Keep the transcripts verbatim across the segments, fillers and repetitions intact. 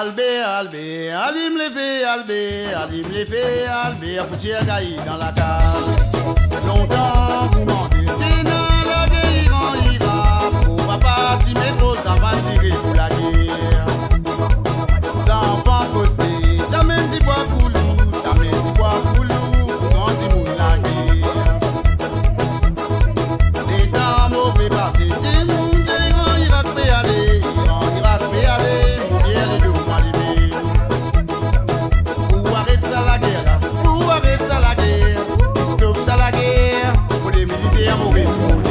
Albert, Albert, alim lefe, Albert, alim lefe, Albert, pou tir gayi dan lakaz. Lontan pou mande, ti ena lagere Iran, Irak, pou papa ti met tro savann tire pou lager. Zanfan koste, ti amenn dibwa koulou, ti amenn dibwa koulou, pou gran dimoun lager. Letan mo pe pase, dimoun dir Iran, Irak pe ale, Iran, Irak pe ale, mo fier ledo mo alime. Pou aret sa lager la, pou aret sa lager, pou stop sa lager, pou lemiliter mo retrouve.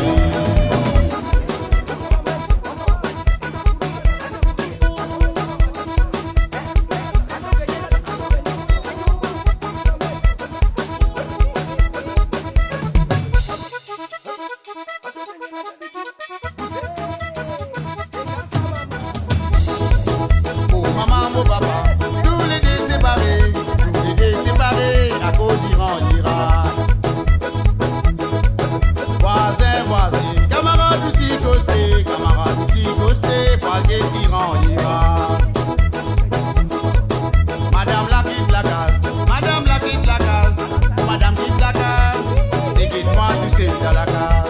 Mo mama, mo papa, toulede separe, toulede separe akoz Iran, Irak. Vwazin, vwazin, kamarad osi koste, kamarad osi koste, pou al get Iran, Irak. Madam la kit lakaz, madam la kit lakaz, madam kit lakaz, e get mwa tousel dan lakaz.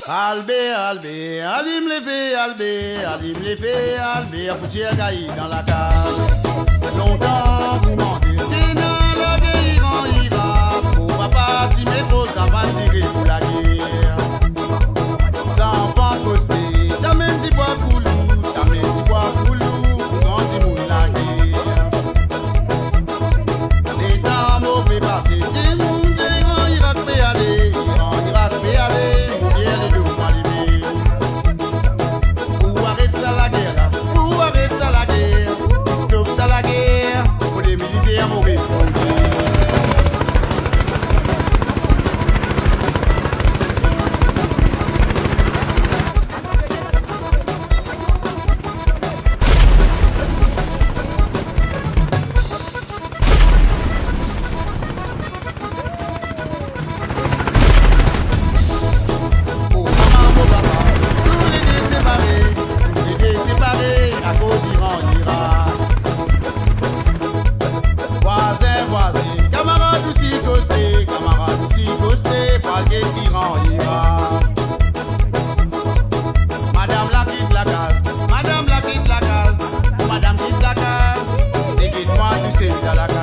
Albert, Albert, alim lefe, Albert, alim lefe, Albert, pou tir gayi dan lakaz. Lontan pou mande, ti ena lagere Iran, Irak, pou papa ti met tro savann tire pou lager. Zanfan koste, ti amenn dibwa koulou, ti amenn dibwa koulou, pou gran dimoun lager. Letan mo pe pase, dimoun dir Iran, Irak pe ale, Iran, Irak pe ale, mo fier ledo mo alime. Pou aret sa lager la, pou aret sa lager, pou stop sa lager, pou lemiliter mo retrouve. Mo mama, mo papa, toulede separe, toulede separe akoz Iran, Irak. Vwazin, vwazin, kamarad osi koste, kamarad osi koste, pou al get Iran, Irak. Madam la kit lakaz, madam la kit lakaz, madam kit lakaz, e get mwa tousel dan lakaz.